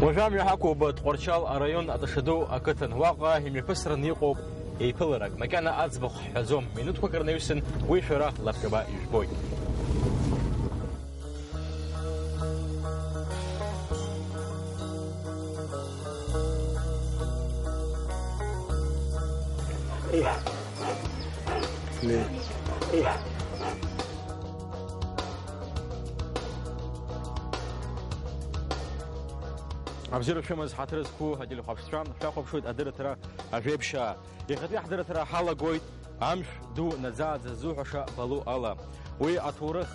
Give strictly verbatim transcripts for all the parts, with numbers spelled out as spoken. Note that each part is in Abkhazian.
Уажәы амҩа ҳақәуп Тҟәарчал араион Аташаду ақыҭан. Уаҟа имҩаԥысраны иҟоуп еиԥыларак. Макьана аӡбахә ҳҳәаӡом. Минуҭқәак рнаҩсан уи шәара лабҿаба ижәбоит. Абзиара шәымаз, ҳаҭыр зқәу ателехәаԥшцәа, шәахәаԥшуеит адырраҭара Ажәеиԥшьаа. Иахьатәи ҳдырраҭара ҳалагоит амшә ду наӡааӡа ззуҳәаша Балу ала. Уи аҭоурых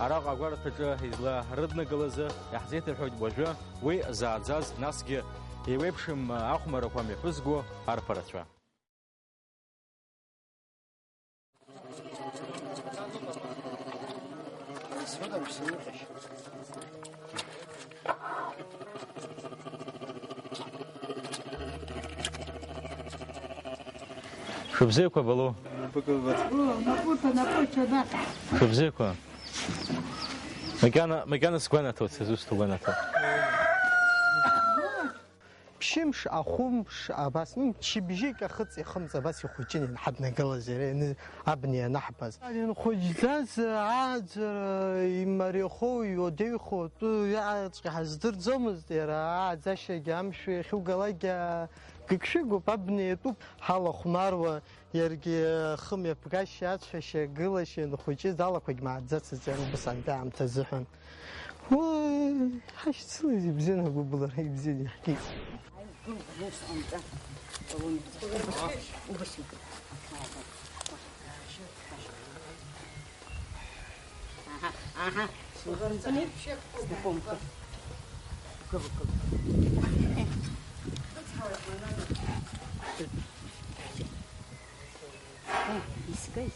араҟа агәараҭаҿы изларыднагалазы иаҳзеиҭарҳәоит уажәы уи зааӡаз, насгьы еиуеиԥшым ахәмаррақәа мҩаԥызго арԥарацәа. Шәыбзиақәа, Балу. Напыкылбац. О, напыта, напыта, да. Шәыбзиақәа. Макьана, макьана сгәанаҭоит, сызусҭа гәанаҭо. Ԥшьымш, ахәымш, абас, м, мчыбжьык ахыҵ ихымҵ абас ихәыҷын ианҳаднагылаз иара, ианы абна ианаҳбаз. Инхәыҷӡаз ааӡара имариахоу, иуадаҩхо атәы иаҵәҟьа ҳаздырӡомызт, иара ааӡашьагьы амшә иахьугалакгьы гыгшәыгуп, абна иатәуп, ҳалахәмаруа. Иаргьы ахы мҩаԥгашьа, ацәашьа, агылашьа, инхәыҷыз алақәагь мааӡацызт иара убас анҭ аамҭа азыҳәан. Уи, ҳашьцылаз ибзиан, агәыбылра ибзиан иаҳгеит. Аҳа, аҳа. Знакомка. Гыл, гыл. Ой, искай.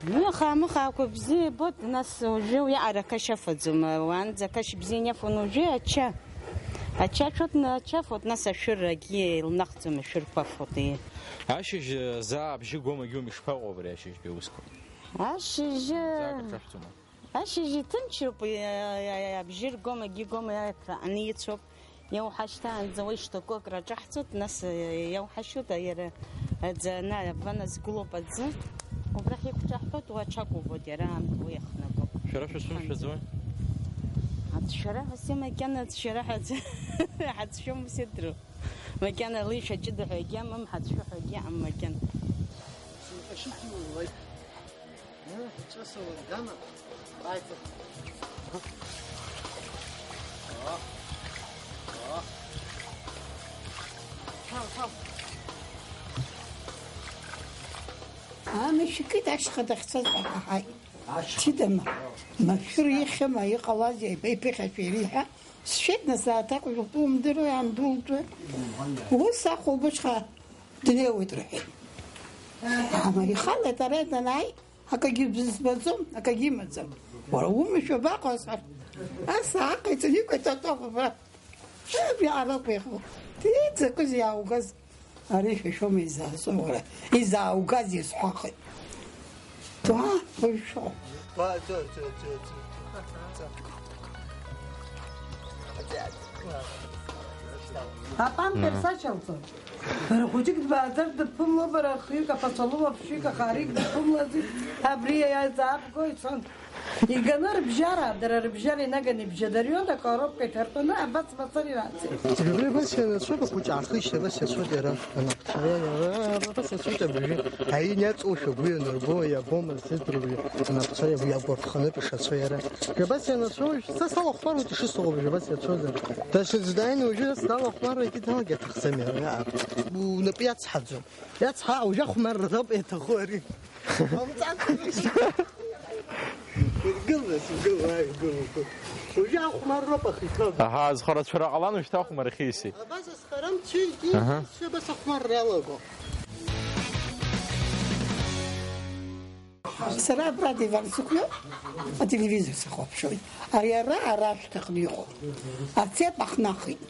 Ну, аха амыхаақәа бзиа ибоит, нас уажәы уи аҟара ақашь афаӡом, уаанӡа ақашь бзиа иафон, уажәы ача. Ача аҽот, ача афот, нас ашәырагьы еилнахӡом, ашәырқәа афот, ии. Ашьыжь, заа абжьы гомагьы ишԥаҟоу абри ашьыжьтәи аусқәа? Ашьыжьы. Заа акыр ҿашәҵома? Ашьыжь иҭынчроуп, иа-, иа-, иа-, абжьы ргомагьы гома иакрааҟны ицәоуп, иауҳашьҭаанӡа уа ишҭаку акраҿаҳҵоит, нас, э, иауҳашьҭуеит, иара аӡы ана-, абана згылоуп аӡы, убрахь иқәҿаҳҳәоит, уа аҽакәабоит иара аамҭа уи иахнаго. Шәара шәацәымшәаӡои? Аӡә шәара ҳәа макьана аӡә шәара ҳәа аӡә ҳацәшәом, сеидру. Макьана лишәа ҷыда ҳәа егьамам, ҳацәшәо ҳәа егьаҟам макьана. Амышә икит, ашьха дахьцаз ҳаҳаҳаит. Ҷыдама, машәыр ихьыма, иҟалазеи, иԥыхьашәа ириҳәа, сшәеит, нас, аҭак жәохәтәы умдыруеи, андултәы? Ус ахәылбыҽха днеиуеит, рҳәеит. Ама ихалеит, ара данааи, акагьы бызбаӡом, акагьы имаӡам. Уара умышә абаҟоу, сҳәар? Ас ааҟаиҵан, иқәиҭ атәахәаԥа. Абри араҟа иҟоу. Ди, закәыз иааугаз? Ари шәа шәоума изаазо, уара? Изааугаз исҳәахит. Уа, уи шәоуп. Апамперс ачалҵон. Бара хәыҷык дбааӡар дыбԥымло, бара хҩык апацалуа, ԥшьҩык ахарик дыбԥымлази, абри иаҵаабго ицон. Иганы рыбжьара, дара рыбжьара инаганы ибжьадарион, акоробка иҭартәаны, абас мацара ирацәеит. Абри абас ианацәоуп, ахәыҷы аахышьҭ, абас иацәоуп иара. Анапцәа, абас иацәоуп абыржәы. Аин иаҵоушәа агәы ианарго, иабома зыӡырҩы, анапцәа иагәарԥханы ишацо иара. Абас ианацәоу, са салахәмаруеит ишысҭаху абыржәы, абас иацәозар. Даҽаӡә дааины уажәы ас далахәмарра егьи далагар аҭахӡам иара. Унапы иацҳаӡом. Иацҳа, уажәы ахәмарра роуп иаҭаху ари. Ҟамҵан. Гыл, нас, гыл, ааи, гыл, гыл. Уажәы ахәмарроуп ахиҭа. Аҳа, зхарацәара ҟалан, уажәшьҭа ахәмарахьы исит. Абас азхара мчы егьи, Аҳа. Абас ахәмарра иалаго. Сара абра адиван сықәиоуп, ателевизор сахәаԥшуеит. Ари ара, ара ашәҭ аҟны иҟоуп. Ацеп ахнахит.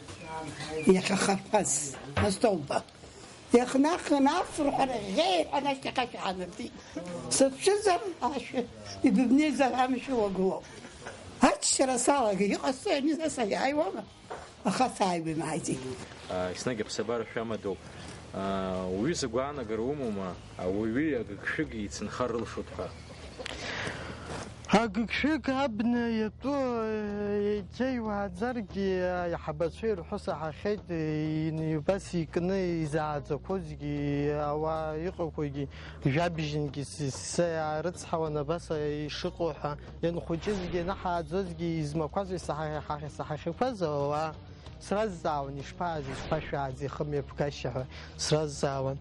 Иахьахарԥаз, астолба. Иахнахын афырҳәара ӷьеиҳәан ашьҭахь ашә ҳанартит. Сыцәшәозар, ашәа, ибыбнеизар амшә уагылоуп. Аччара салага, иҟасҵои ани, са саиааиуама? Аха сааиуеит, мааиӡеит. Еснагь аԥсабара шәамадоуп. Уҩыза гәаанагара умоума, ауаҩи агыгшәыги еицынхар рылшоит ҳәа? Агыгшәыг абна иатәу еиҭа иуааӡаргьы, аиҳабацәа ирҳәо саҳахьеит, убас икны изааӡақәозгьы, ауаа иҟақәагьы, жәабжьынгьы са иаарыцҳауан абас ишыҟоу ҳәа, ианхәыҷызгьы, ианаҳааӡозгьы, измақәаз, исаҳахьақәаз ауаа. Сразҵаауан, ишԥааз, ишԥашәааӡеи, хымҩаԥгашьа ҳәа сразҵаауан.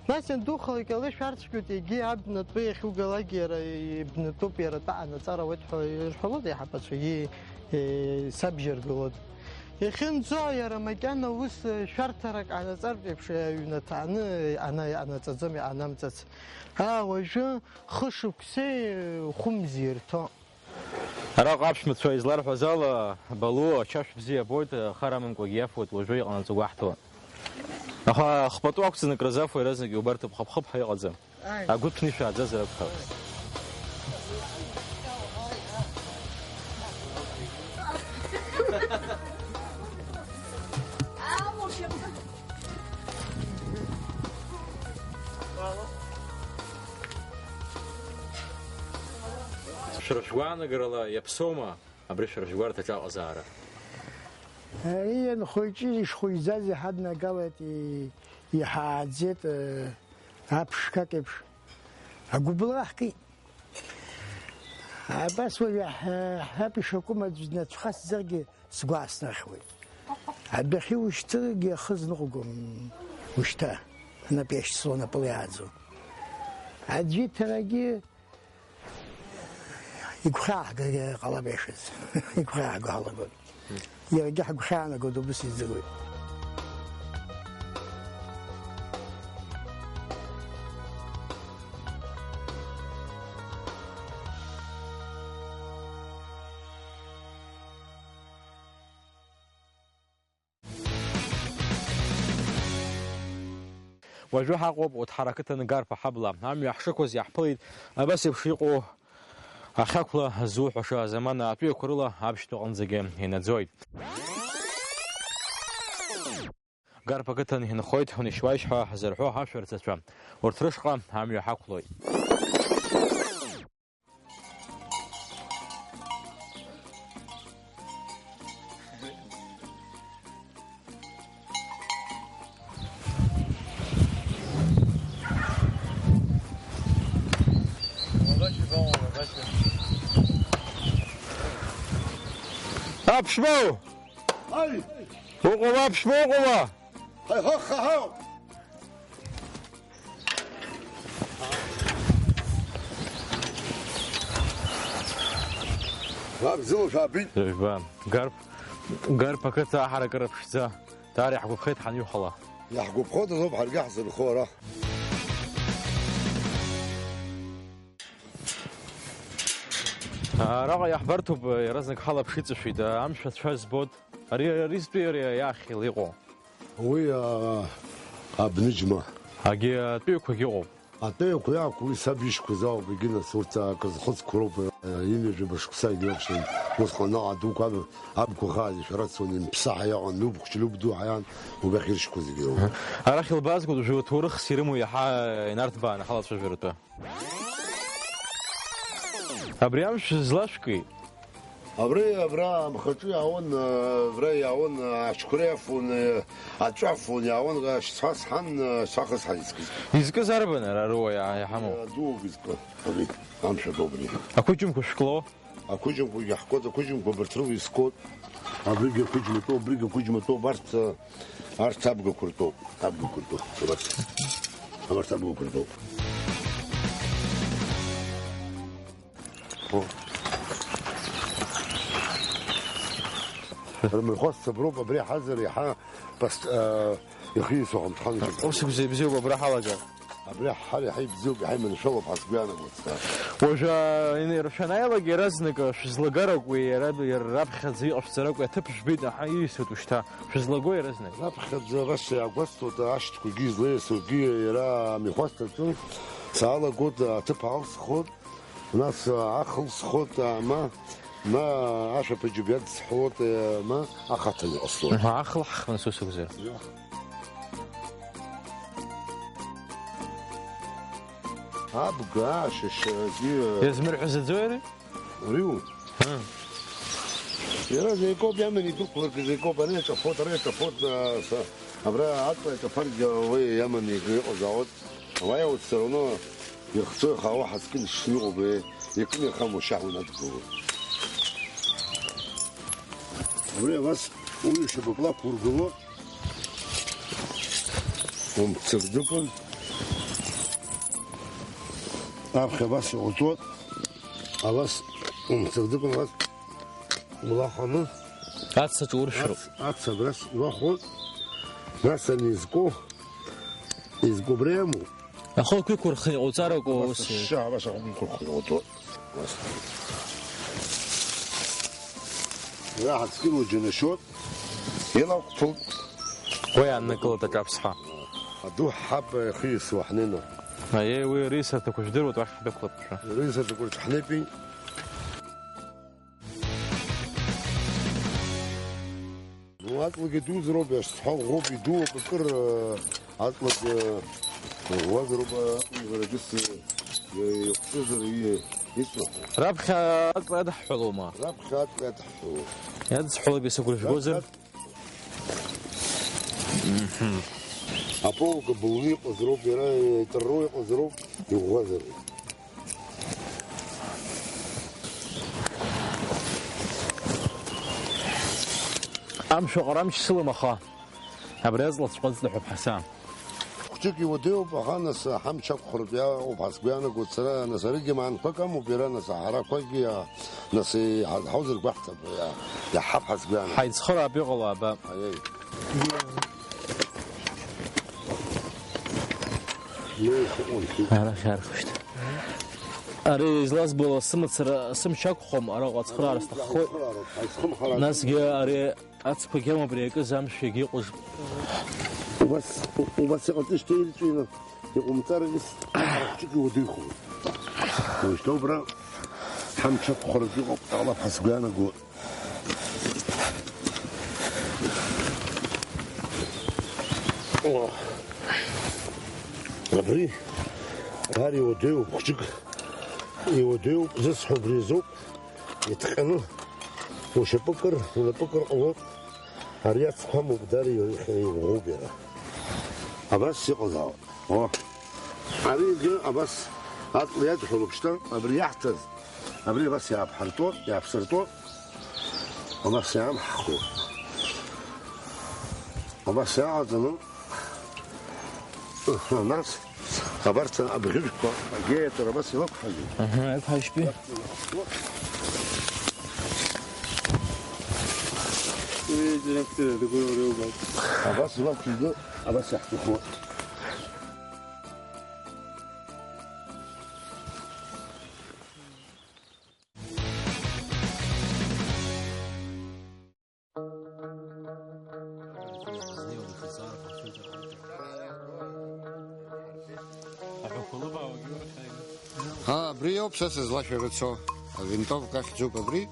Нас иандухалак, ала ишәарцәгьоит, егьи абнатәы иахьугалак иара ибнатәуп, иара атәы анаҵар ауеит ҳәа ирҳәалода аиҳабацәагьы, сабжьаргалода. Иахьынӡо иара макьана ус шәарҭарак анаҵартә еиԥш аҩнаҭа аны, ана-, анаҵаӡом, иҟанамҵац. Аа, уажәы хышықәсеи хәымзи ирҭо. Араҟа аԥшәмацәа изларҳәаз ала, Балу ачашә бзиа абоит, хар амамкәагьы иафуеит, уажәы иҟанаҵо гәаҳҭауа. Аха хпату ақәҵаны акрызафо иаразнак иубарҭоуп, хыԥ-хыԥҳәа иҟаӡам. Агәы ҭәны ишәааӡазар акәхап. Шәара шәгәаанагарала иаԥсоума абри шәара шәгәарҭаҿы аҟазаара? Ари ианхәыҷы ишхәыҷӡаз иҳаднагалеит, и-, иҳааӡеит, э, аԥшқак еиԥш. Агәыбылра ҳкит. Абас уажәы ҳа-, ҳаб ишакәым аӡә днацәхасҵаргьы, сгәы ааснахьуеит. Адәахьы ушьҭыргьы ахы зныҟәгом, ушьҭа, анап иашьцыло, анапыла иааӡо. Аӡәы иҭарагьы игәхьааҳгаргьы ҟалап иашаз. Игәхьааҳго ҳалагоит. Иаргьы ҳгәхьаанагоит, убыс издыруеит. Уажәы ҳаҟоуп Уҭҳар ақыҭан Гарԥа ҳабла. Амҩа ҳшықәыз иаҳԥылеит абас еиԥш иҟоу ахьақәла зуҳәаша, замана атәыҩақәа рыла аԥшьҭәа аҟынӡагьы инаӡоит. Гарԥа ақыҭан инхоит унишь-уашь ҳәа зырҳәо ашәарҭацәа. Урҭ рышҟа амҩа ҳақәлоит. Аԥшәмоу! Ҳаи! Уҟоума, аԥшәма, уҟоума? Ҳаи, ҳа, ҳа, ҳау! Абзыла шәаабеит. Жәба, Гарԥ, Гарԥ ақыҭа аҳаракыра ԥшӡа, даара иаҳгәаԥхеит ҳанҩыхала. Иаҳгәаԥхоит азоуп ҳаргьы ҳзынхо ара. Араҟа иаҳбарҭоуп, иаразнак ҳалаԥш иҵышәеит, амшә ацәа збоит. Ари, ари зтәи ари иахьыл иҟоу. Уи, а, абныџьма. Агьи атәыҩақәагьы ыҟоуп. Атәыҩақәа иаақәу уи саб ишьқәыз ауп, егьи нас урҭ акы зхыҵқәа роуп, а, ҩажәаба шықәсагьы ыҟоуп. Усҟан аҟәа дуқәа аб-, абқәа хааӡа шәарацон, имԥсаҳа иаҟан, люб хәыҷ, люб ду ҳәа иан, убахь иршьқәа зегьы роуп. Арахь илбаазгоит, уажәы уаҭоурыхс ирымоу иаҳа инарҭбааны ҳалацәажәаратәы. Абри амшә злашәки? Абри, абра амхаҿы иаауан, абра иаауан, ачқәра иафон, аҵәа афон, иаауан, ашьцәа сҳан, ашьцәа хысҳан изкыз. Изкыз арбан ара рыуа иа-, иҳамоу? Адууп изкы, абри, амшә адоуп абри. Ақәыџьмқәа шәклоу? Ақәыџьмқәагьы ҳкуеит, ақәыџьмқәа абарҭ рыла искуеит. Абригьы ақәыџьма тәоуп, абригьы ақәыџьма тәоуп, арҭ, арҭ абгақәа ртәоуп, абгақәа ртәоуп, абарҭ. Абарҭ абгақәа ртәоуп. О. Рмҩахәасҭа аброуп, абри ҳазар иаҳа пас-, а, ихы иасуа ҳамҭхан. Ус бзиа-бзиоуп абра ҳалагар. Абри ҳара иаҳа ибзиоуп, иаҳа иманшәалоуп ҳәа сгәы иаанагоит сара. Уажәы, а, ин-, шәанааилак иаразнак, а, шәызлагарак уи, иара, иара раԥхьаӡа иҟашәҵарак уи аҭыԥ жәбеит, аҳа, ииасуеит ушьҭа. Шәызлаго иаразнак? Раԥхьаӡа баша иааугәасҭоит, ашҭқәагьы излаиасугьы, иара амҩахәасҭаҿы саалагоит, аҭыԥ аалсхот, нас ахылсхот, ама, Ма ашәаԥыџьаԥ иадсҳәалоит, ма ахаҭа иҟасҵоит. Аха ахла ҳхны сусугзар. Абга, ашьашьагьы. Иазмырҳәазаӡои ари? Уиу. Ҳы. Иара зеикоуп, иаман идәықәларгьы зеикоуп, ара иаҿаԥоит, ара иаҿаԥоит, нас, абра аҵла иаҿаԥаргьы уи иаман игәы иҟазаауеит. Уа иауцәа рыҩны ирхцәы ихаауа ҳаскьын шыҟоу бе, икны ихамоу шьаҳәа инадгылоит. Абри абас уҩышьапык лақәургыло, умццакӡакәан, аԥхьа абас иҟаҵо, абас умццакӡакәан, абас улаҳәаны, ацаҿ уршәроуп. Ац-, ац абрас улахәо, нас ани изку, изку абри амоу. Ахы қәиқәырхны иҟауҵароуп ус. Шьшьа, абас ахы қәиқәырхны иҟауҵо. Иаҳа цкьыло џьанашьоит, илақәҭәоит. Уи ааннакылоит аҿаԥсҳа. Аду ҳаб ихы иасуа ҳнеины. Аиеи, уи рисарҭақәа жәдыруеит, уахь ҳдәықәлап ҳәа. Рисарҭақәа рҿы ҳнеипи. Ну, аҵлагьы дуӡроуп, иашсҳәа ӷәӷәоуп, идууп, акыр, э, аҵлагьы, э, ӷәӷәазароуп, э, аҵлагьы џьыс, э, иҟәшызар, и-, ицәахо. Раԥхьа аҵла иадҳҳәалома? Раԥхьа аҵла иадҳҳәалоуп. Иадысҳәалап, исыгәра жәгозар? Раԥхьа аҵ-, Мгм. Аполка былны иҟазароуп, иара иҵарроу иҟазароуп, иӷәӷәазароуп. Амшә аҟара амч сылам, аха абри аҵлаҵәҟьа ыҵлаҳәап ҳаса. Хәҷык иуадаҩуп, аха нас ҳамч ақәхартә иаауп ҳәа сгәы иаанагоит сара, нас аригьы маанқәак амоуп иара, нас аҳарақәагьы, а, нас иҳа-, ҳаузыргәаҳҭап, иа-, иаҳҳап ҳәа сгәы иаанагоит. Ҳаицхыраап иҟало аба. Аиеи. Арахь архәышьҭ. Ари излазбо ала сымацара, сымч ақәхом, араҟа ацхыраара сҭаххоит. Насгьы ари ацқәагьы амоуп, ари акыз амшә иагьыҟәыжп. Убас, убас иҟаҵышьҭа ирҵәины, иҟумҵаргьы хәҷык иуадаҩхоит. Уажәшьҭа убра ҳамч ақәхаратә иҟоуп, ала ҳәа сгәы иаанагоит. О, абри ар иуадаҩуп, хәҷык иуадаҩуп, зысҳәо убри азоуп, иҭҟьаны, ушьапы кыр, унапы кыр ҟалоит, ари ацқәа амоуп, дара иу-, иу-, иуӷәӷәоуп иара. Абас иҟазаауеит. О, аригьы абас аҵла иадҳәалоуп шьҭа, абри иаҳҭаз, абри абас иааԥҳартәо, иааԥсыртәо, абас иаамҳхуа. Абас иааҟаҵаны, нас абарҭ абӷьыжәқәа агеитәра абас илақәҳажьуп. Аҳа, иқәҳажьтәи. Уи директор дгәырҩоуп. Абас илақәҳажьтәы, абас иаҳҭахуп. Ҳа, абри иоуп са сызлашәарыцо, авинтовка ахьӡуп абри.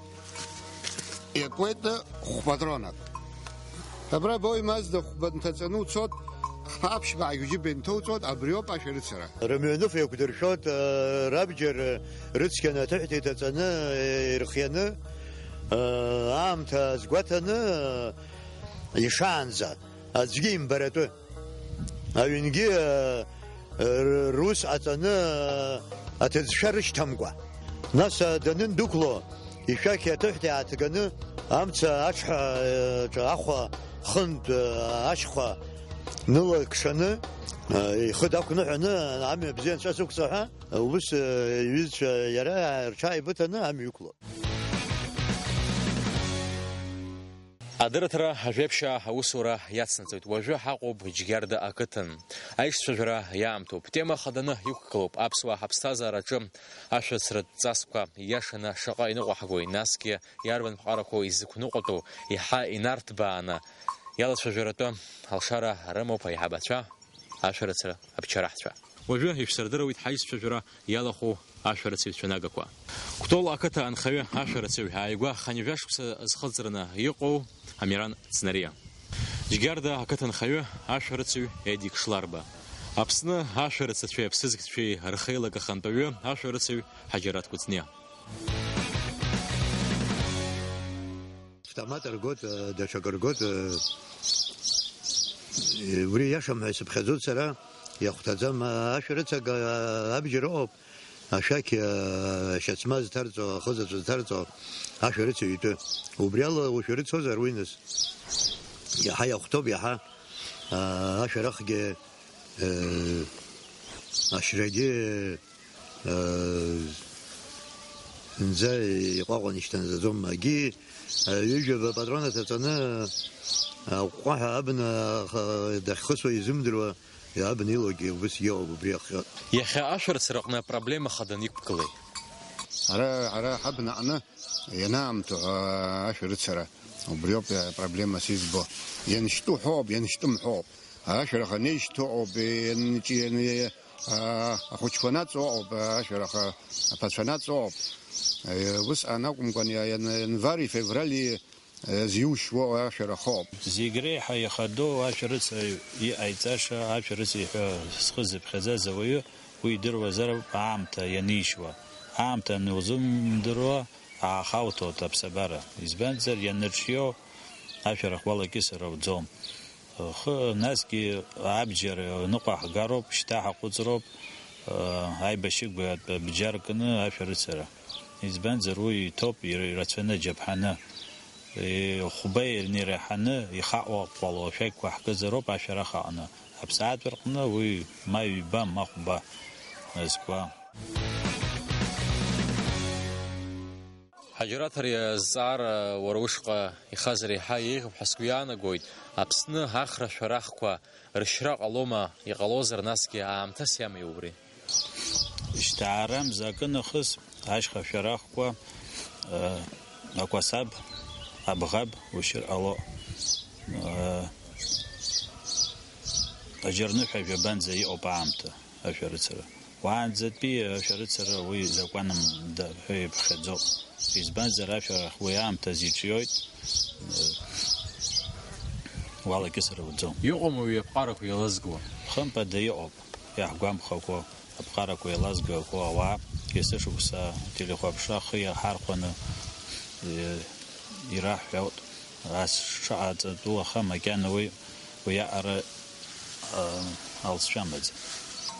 Иакуеит хә-патронак. Абра бои Мазда хәба нҭаҵаны уцот, ҳԥа аԥшьба ааигәа џьыба инҭоуҵот, абриоуп ашәарыцара. Рымҩаныфа еиқәдыршәот, э, рабџьар, э, рыцқьаны аҭыҳәҭа иҭаҵаны, э, ирхианы, э, аамҭа азгәаҭаны, э, ишаанӡа, аӡәгьы имбаратәы. Аҩнгьы, э, р-, рус ҟаҵаны, э, аҭыӡшәа рышьҭамкәа. Нас, э, данындәықәло, ишәақь аҭыҳәҭа иааҭганы, амца аҽҳәа, э, ҿа ахәа хынтә, э, ашьхәа нылакшаны, э, ихы дақәныҳәаны, амҩа бзиа анцәа сықәҵа ҳәа, ус, э, иҩызцәа иара рҽааибыҭаны амҩа иқәло. Адырраҭара ажәеиԥшьаа аусура иацнаҵоит. Уажәы ҳаҟоуп Џьгьарда ақыҭан. Аишцәажәара иаамҭоуп. Тема хаданы иқәгылоуп аԥсуаа ҳаԥсҭазаараҿы ашәарыцаратә ҵасқәа ииашаны шаҟа иныҟәаҳгои, насгьы иарбан ԥҟарақәоу изықәныҟәатәу иаҳа инарҭбааны иалацәажәаратәы алшара рымоуп аиҳабацәа, ашәарыцара абчараҳцәа. Уажәы ишәсырдыруеит ҳаицәажәара иалахәу ашәарыцаҩцәа нагақәа. Кәтол ақыҭа анхаҩы ашәарыцаҩ ааигәа хынҩажәа шықәса зхыҵраны иҟоу Амиран Цнариа. Џьгьарда ақыҭанхаҩы ашәарыцаҩ Едик Шларба. Аԥсны ашәарыцацәеи аԥсыӡкцәеи рхеилак ахантәаҩы ашәарыцаҩ Ҳаџьараҭ Кәыҵниа. Автомат ргоит, э, даҽак ргоит, э, убри иашам ҳәа исыԥхьаӡоит сара, иахәҭаӡам, ашәарыцага абџьар ыҟоуп, ашәақь, э, ашьацмаз ҭарҵо, ахызаҵә зҭарҵо, ашәарыцаҩ итәы. Убри ала ушәарыцозар уи нас? Иаҳа иахәҭоуп, иаҳа, э, ашәарахгьы, э, ашьрагьы, Зынӡа иҟәаҟәан ишьҭанҵаӡом. Агьи, ҩажәаба патрон аҭаҵаны, аҟәҟәаҳәа абна аха-, дахьхысуа изымдыруа, абна илоугьы убыс иоуп убри ахҟьо. Иахьа ашәарыцара аҟны апроблема хаданы иқәгылеи? Ара, ара ҳабна аҟны ианаамҭоу, а, ашәарыцара, убриоуп апроблема сызбо. Ианшьтәу ҳәоуп, ианшьтәым ҳәоуп. Ашәарах анеишьҭоу ыҟоуп, ианҿианы, аа, ахәыҷқәа наҵоу ыҟоуп, ашәарах аԥацәа наҵоу ыҟоуп. Усҟан акәымкәан, иа-, иан-, ианвари феврали, э, зиушьуа ашәарах ыҟоуп. Зегь реиҳа ихадоу ашәарыцаҩ иҟаиҵаша, ашәарыцаҩ ҳәа схы зыԥхьаӡаз ауаҩы уи идыруазароуп аамҭа ианишьуа. Аамҭа анузымдыруа, аахауҭоит аԥсабара. Избанзар, ианырҿио ашәарах уалакьысыр ауӡом. Хы, насгьы абџьар ныҟәаҳгароуп, шьҭа ҳаҟәыҵроуп, аибашьыгәатә бџьар кны ашәарыцара. Избанзар, уи иҭоуп ир-, ирацәаны аџьаԥҳаны. Хәба ирнеираҳаны ихаҟәаҟәало ашәақьқәа ҳкызароуп ашәарах аҟны. Аԥсаатә рҟны уи ма ҩба, ма хәба зқәа. Ҳаџьараҭ, ари азҵаара уара ушҟа ихазар еиҳа еиӷьуп ҳәа сгәы иаанагоит. Аԥсны ахра шәарахқәа ршьра ҟалома, иҟалозар насгьы аамҭас иамои убри? Шьҭаарам закы нахыс ашьха шәарахқәа, э, акәасаб, абӷаб ушьыр ҟало. Э, аџьарныҳәа жәабанӡа иҟоуп аамҭа. Ашәарыцара. Уаанӡатәи ашәарыцара уи закәаным ҳәа иԥхьаӡоуп. Избанзар, ашәарах уи аамҭазы иҿиоит, э, уалакьысыр ауӡом. Иҟоума уи аԥҟарақәа еилазгауа? Хымԥада иҟоуп, иаҳгәамԥхакәа, аԥҟарақәа еилазгақәоу ауаа, есышықәса ателехәаԥшра ахы иаҳархәаны, э, ираҳҳәоит. Ас шаҟа ҵатәу аха макьана уи, уиаҟара, а, алҵшәа амаӡам.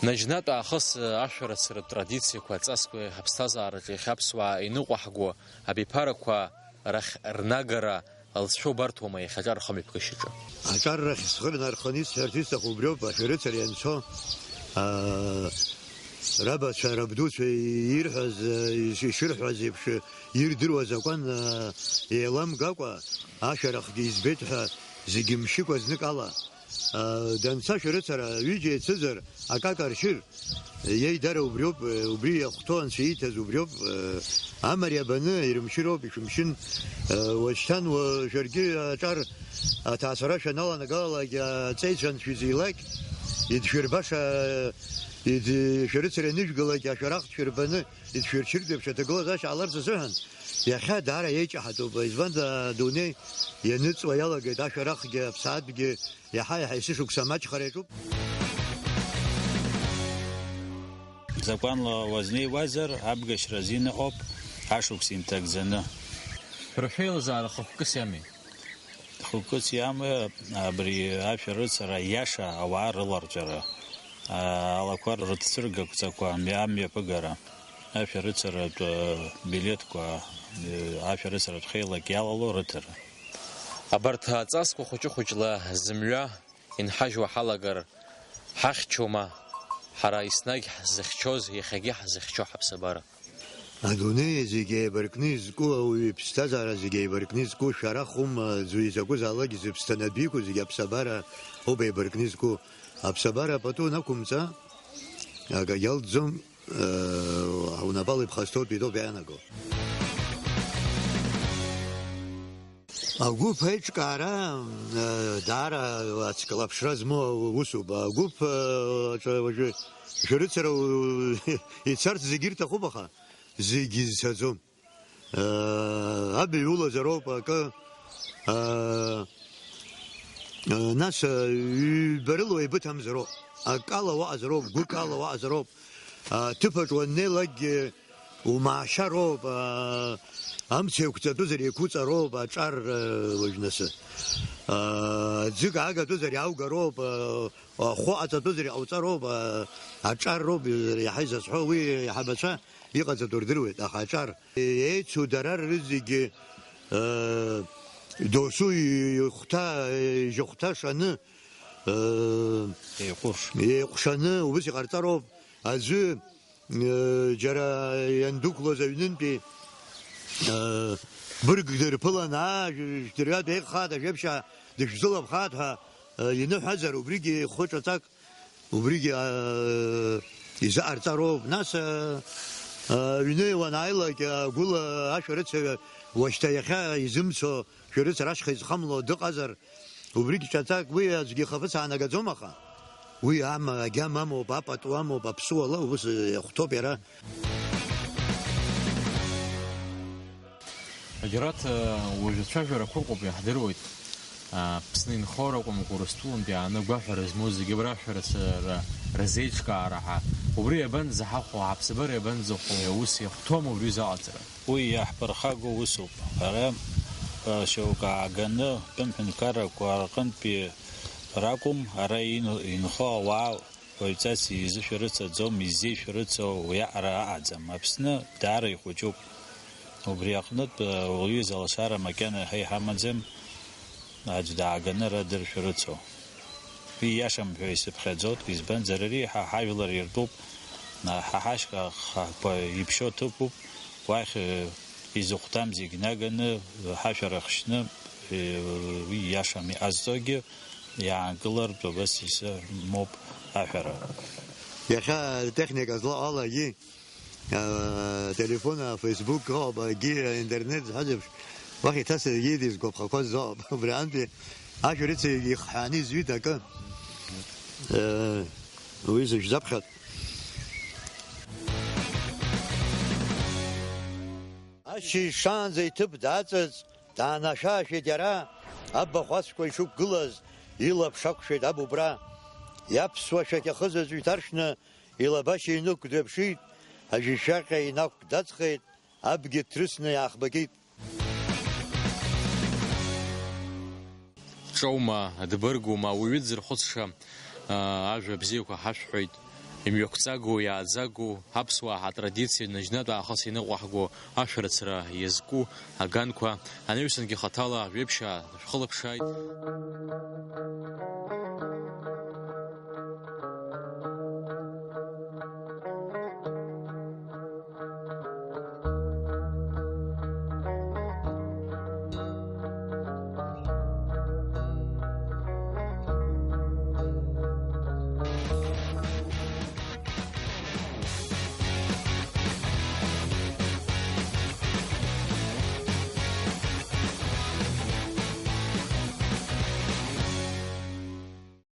Наџьнатә аахыс ашәарыцаратә традициақәа, аҵасқәеи ҳаԥсҭазаараҿы иахьа аԥсуаа иныҟәаҳго абиԥарақәа рахь рнагара алҵшәа убарҭоума иахьа аҿар рхымҩаԥгашьаҿы? Аҿар рахь схы нарханы исҳәарц исҭаху убриоуп, ашәарыцара ианцо, а, рабацәа, рабдуцәа ирҳәаз, а, иш-, ишырҳәаз еиԥш, ирдыруа азакәан, а, еиламгакәа, ашәарахгьы избеит ҳәа зегьы мшьыкәа знык ала, а, данца шәарыцара, ҩыџьа еицызар, акака ршьыр, иеидара убриоуп, а, убри иахәҭоу анцәа ииҭаз убриоуп, а, амариа баны ирымшьыроуп, ишәымшьын, а, уашьҭан уа-, шәаргьы аҿар аҭаацәара шәаналанагалалак, аҵеицәа аншәизеилак, идшәырбаша, ид-, шәарыцара анышәгалак, ашәарах дшәырбаны, идшәырчыртә еиԥш аҭагылазаашьа ҟаларц азыҳәан, иахьа даара еиҷаҳатәуп, избанзар, адунеи ианыҵуа иалагеит, ашәарахгьы, аԥсаатәгьы иаҳа-иаҳа есышықәса амаҷхара иаҿуп. Закәанла уазнеиуазар, абгашьра азин ыҟоуп, ашықәс инҭагӡаны. Шәара шәеилазаара хықәкыс иами? Хықәкыс иамои абри ашәарыцара иаша ауаа рыларҵәара, алақәа рыҭцәыргақәҵақәа, амҩа-, амҩаԥыгара, ашәарыцаратә билеҭқәа, ашәарыцаратә хеилак иалало рыҭара? Абарҭ аҵасқәа хәыҷы-хәыҷла зымҩа инҳажьуа ҳалагар, ҳахьчома ҳара еснагь ҳзыхьчоз, иахьагьы ҳзыхьчо ҳаԥсабара? Адунеи зегь еибаркны изку, ауаҩы иԥсҭазаара зегь еибаркны изку шәарахума, аӡәы изакәызаалакь зыԥсҭанатә иқәу зегь аԥсабара ауп еибаркны изку. Аԥсабара пату анақәымҵа, акагьы алҵӡом, э, унапала иԥхасҭоуп, итәоуп иаанаго. Агәыԥ аиҿкаара, э, даара ацклаԥшра змоу усуп. Агәыԥ, э, аҿы уажәы Шәарыцара у-, ицарц зегьы ирҭахуп, аха зегьы изцаӡом. Э, абаҩ улазароуп акы, э, э, нас, э, ҩба рыла еибыҭамзароуп, акала уаҟазароуп, гәыкала уаҟазароуп. Э, ҭыԥаҿ уаннеилакгьы умаашьароуп, э, амца еиқәҵатәызар еиқәуҵароуп, аҿар, э, уажәнасы. Э, ӡык аагатәызар иааугароуп, э, ахәы аҵатәызар иҟауҵароуп, э, аҿар роуп, э, иаҳа изазҳәо уи иаҳабацәа. Иҟаҵатәу рдыруеит, аха аҿар еицу дара рызегьы, э, досу ихәҭа, ижьыхәҭа шаны, э, еиҟәыш. Еиҟәшаны ус иҟарҵароуп. Аӡәы, э, џьара иандәықәлоз аҩнынтәи, э, бырг дырԥылан, аа, жә-, жәдырҩа деиӷьхааит, ажәеԥшьаа дышәзылаԥхааит ҳәа, э, иныҳәазар, убригьы ихәы ҿаҵак Убригьы, аа, изыҟарҵароуп. Нас, аа, аҩны уанааилак, агәыла ашәарыцаҩ уашьҭа иахьа изымцо, шәарыцара ашьха изхамло дыҟазар, убригь ҿаҵак уи аӡәгьы ихаԥыц аанагаӡом, аха уи ама, агьама амоуп, апату амоуп, аԥсуала ус иахәҭоуп иара. Џьараҭ, уажә ацәажәарақәа ыҟоуп, иаҳдыруеит. Аԥсны инхо ракәымкәа, Урыстәылантәи ааны агәаҳәара змоу зегьы абра ашәарыцара рзеиҿкаара ҳәа. Убри иабанӡаҳахәо, ҳаԥсабара иабанӡахәо, ус иахәҭоума убри заҟаҵара? Уи иаҳԥырхагоу усуп. Ара, а, шьоук ааганы, тәым ҳәынҭқаррақәа рҟынтәи ракәым, ара ин-, инхо ауаа уаҩҵас изышәарыцаӡом, изеишәарыцо уиаҟара аҟаӡам. Аԥсны даара ихәыҷуп. Убри аҟнытә, уаҩы изалшара макьана ҳәа иҳамаӡам, аӡә дааганы ара дыршәарыцо. Уи ииашам ҳәа исыԥхьаӡоит, избанзар, ари ҳа ҳажәлар иртәуп, ҳа ҳашьха хақәа иԥшьоу ҭыԥуп, уахь, изыхәҭам зегь наганы, ҳашәара хшьны, уи ииашам иҟазҵогьы, иаанкылартә абас исымоуп аҳәара. Иахьа атехника злаҟалагьы, ателефон, афейсбук ауп, егьи аинтернет зҳәаз еиԥш, уахь иҭасыргьы дизгәаԥхақәаз ауп. Убри аантәи ашәарыцаҩ ихҳәааны изҩит акы. Уи зышәзаԥхьат. Ашьыжь шаанӡа иҭыԥ даҵаз, даанашәашәеит иара, абахә ацәқәа ишықәгылаз, илаԥш ақәшәеит аб убра. Иаԥсуа шәақь ахызаҵә иҭаршәны, илабашьа инықәдырԥшит, ажәишәаҟьа инақәдаҵхеит, абгьы ҭрысны иаахбакит. Ҿоума, дбыргума, ауаҩы дзырхәыцша, аа, ажәа бзиақәа ҳашәҳәоит. Имҩақәҵагоу, иааӡагоу, аԥсуаа ҳатрадициа ныжьнатә аахыс иныҟәаҳго, ашәарыцара иазку аганқәа, анаҩсангьы хаҭала ажәеиԥшьаа шәхылаԥшааит.